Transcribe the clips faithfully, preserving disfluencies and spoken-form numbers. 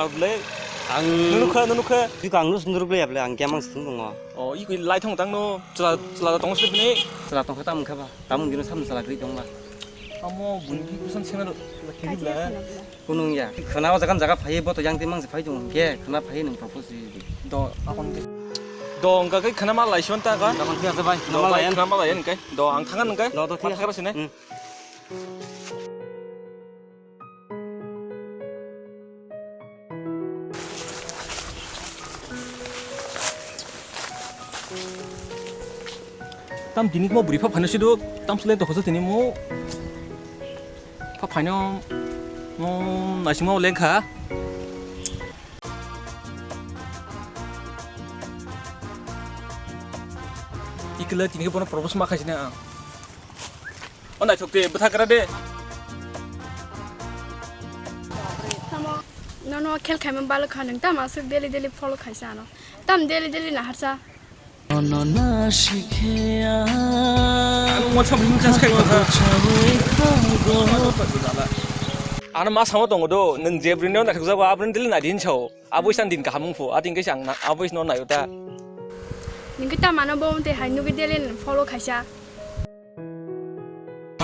Ble, ang nunu kha, nunu kha. Biko ang nus nuruk le ble, ang kemang sung tongo. O, i kui lai thong tang no, chwla, chwla tong sini. Chwla tong kha tam kha ba, tam gino sam chwla gri tong ba. Amo bun ki kusan sena ro, kiri bla. Kunung ya, khana o jagan jaga phai bo to yang timang se phai tong ke, khana phai nung propose di. Do, akon ke. Do, ang ka kai khana ma lai shon ta ka. Akon thik ase bhai, do, khana ma lai, khana ma lai ke. Do, ang thangan ke. Do, do, thik ase. Khana sini. Hmm. Tam tini mo bwrwi pha phaino sido, tam sle to khosa tini mo pha phaino mo naisingmo lengkha. Ikle tini bono propose ma khaisina ang. O naithok de, bwtha kra de. Tamo, nono khel khaima balo kha nwng, tamo aswk daily daily follow khaisa ano. Tam daily daily naharsa. Ano mo chap him chas khai mo kha. Ano ma samo tongo do, nwng je bwrwino naithok jago, abwrwino daily nai din sao. Abwi san din kaham wngphu, ating kaisa ang na, abwi no nayo ta. Nwng khe tamo ano bo tei hai nugwi daily follow khaisa.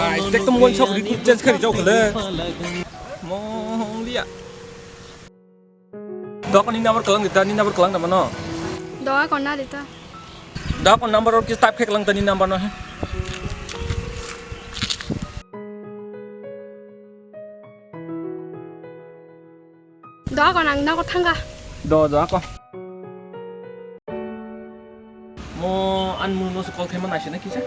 Ai, tek to mon sok ri change khari jok le. Mong lia. Dok ni number kalang dita, ni number kalang da mano. Doa konna dita. Dok number or kis type khe kalang ta ni number no he. Doa ko nang nogo thangkha. Do, doa ko. Mo an munu no se call khaima naisina kisa.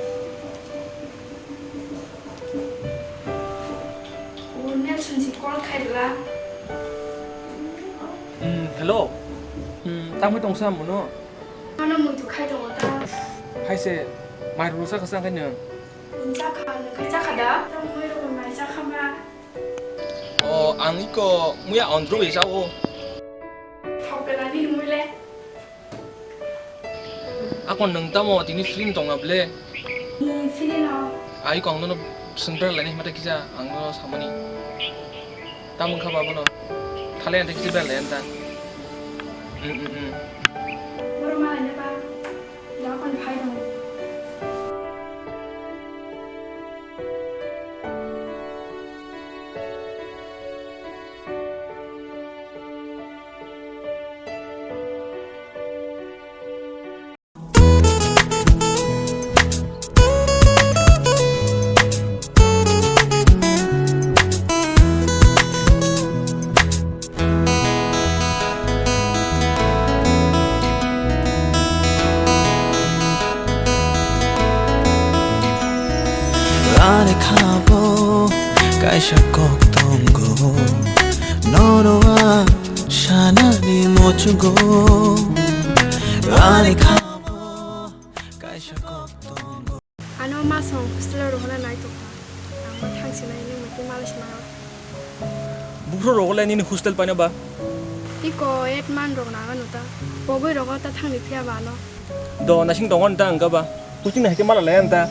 O Nelson si call khaibla. Hmm, hello. Hmm, tangwi tongsa munu. Ano muitu khai tongo ta. Haise, mairu sa khasa khaino. Jakha, nung khai jakha da? Tamo mui rok mai jakha ma. O, ang iko muya on rwi sa o. Thok pela ni mui le. Ako nung tamo tini film tong na ble? Ni film no. Ai ko ang no sengper lai ni mata kisa ang no samani. Tamo kha babo no. Thale ante kisa ber lai anta. Hmm, hmm, hmm. Boro ma lai ne ba. Doakon phai rw. Ani khabo kaisa kok tongo, nono a sanani mochungo. Ani khabo kaisa kok tongo. Ano masong hostel o rohorna nai tongkha. Ang bo thang sinai nung muitu malai sima. Buphuru rogo le nini hostel paino ba? Iko eight man rok nang ano ta. Pogwi rogo ta thangni phiya ba ano. Do nasing tongo nta ang ba. Kuching hai ke mala le nta.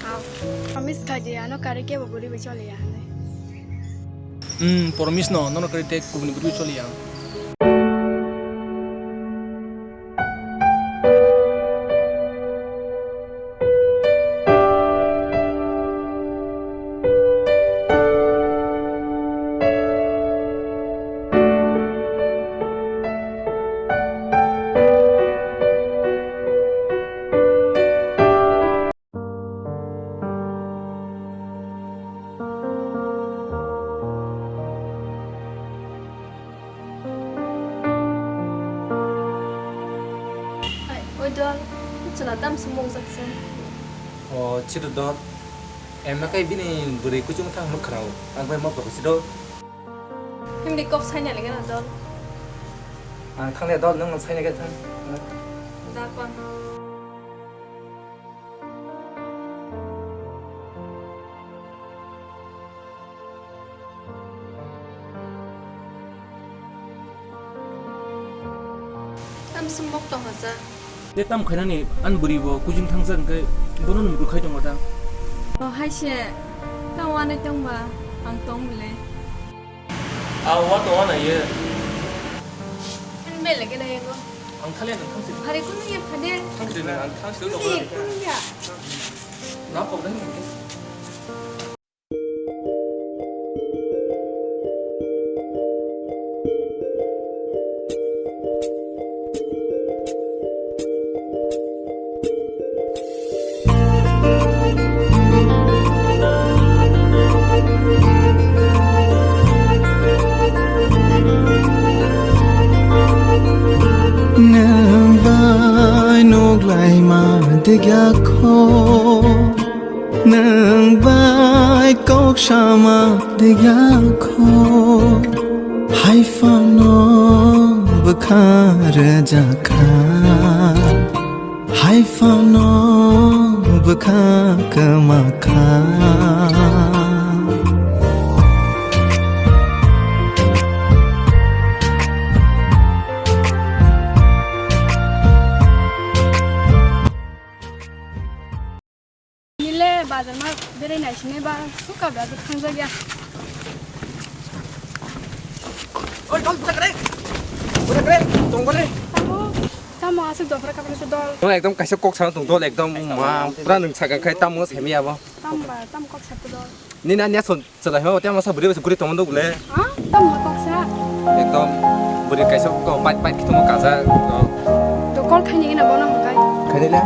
Aw. Promise kha di ano kare kebo guri bai choli ya. Hmm, promise no, nono kare te kubuni guri choli ya. Oi dol, chwla tam sumung jak se. O, chiro dol. Emma kai bini bwrwi kuchung thang nuk khrao. Ang bai mok rok sido. Himdi kok saina lagi na dol. Ang thang le dol, nung saina ke thang. Da kon. Tam sumok tong haja. Je tam khainani an bwrwi bo kujing thangjak hwnkhe bono nukgwi khai tongo ta. O hai se, ta wanai tongba ang tong bwle. Ah, wa to wa na ye. Ang bele ke na ye ko. Ang thale nang thang si. Hari kunu ye phade. Thang si nang, ang thang si. Ye kunu ya. Na problem. Nwng bai nuk laima degya kho. Nwng bai kok sama degya kho, hai phano bwkha rwjakha, hai phano bwkha kwmakha. Nile bazar ma berai nai sini ba suka ba thangjak ya. Oi, dol, budak kere. Budak kere, tong kere. Tamo, tamo asuk dofra kapra sa dol. Nwng ekdom kaisa kok sana tong dol, ekdom ma, pura nwng sakha khai tamo semi abo. Tam ba, tam kok sa dol. Nini ani ason. Chwlai ho, tei masa bwrwi bai se guri tongma dok le. Ha? Tamo kok sa. Ekdom bwrwi kaisa kok bike bike khitongma kaja. To call khaini gina bono hwnkhe. Khaini le?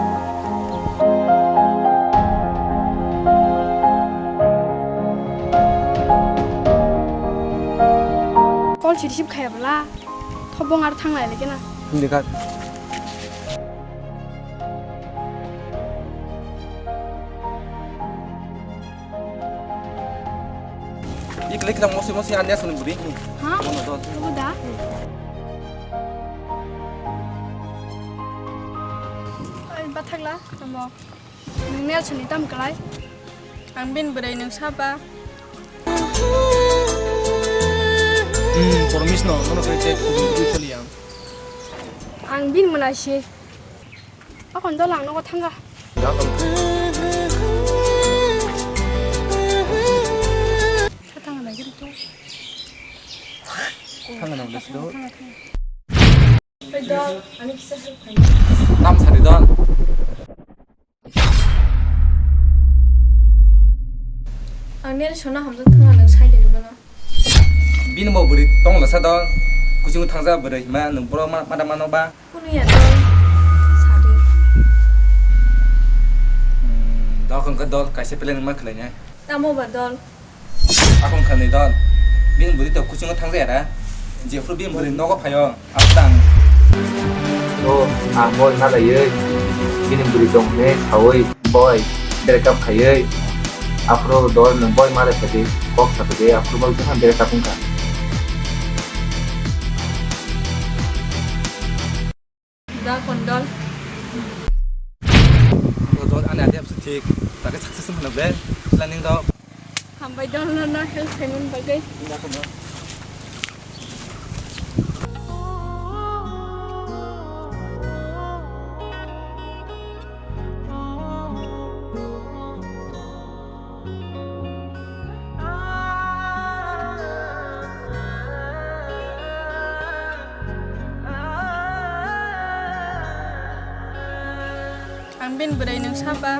Call si receive khaya bwla. Thobong ar thanglai le gina. Hindi ka. Iklik lang mosi mosi anya suni buri. Ha? Mono don. Udah. Ai, bathakla, tamo. Nung Nelson ni tam kalai. Ang bin bwrwi nung saba. Hmm, promise no, nono khe chat kubui kubui choli ang. Ang bin mwnai si. Akon dol ang nogo thanga. Sa thanga nai giri to. Thanga nang dasi do. Oi dol, ani kisa help khai. Tam sari dol. Ang Nelson no hamjak thanga nang sai de mano. Bini bo bwrwi tong lasa dol. Kuching thangja bwrwi hima nung boro ma mada mano ba. Kunu ya dol. Sadi. Hmm, dol kong ka dol kaisa plan ma khlai nai. Tamo ba dol. Akong khanai dol. Bini bwrwi to kuchingo thangja ra. Jephru bini bwrwi nogo phaio. Asang. O, ang boi malaiwi. Bini bwrwi tong ne sawi. Boi, break up khaiwi, aphuru dol nwng boi malai phadi, kok sapadi, aphuru boi jesa break up wngkha. Da kondol. Dol ani adi apsu thik, tadi success wngkha ble, planning dok. Hambai dol no, no help khaimani bagwi. Ang bini bwrwi nwng saba.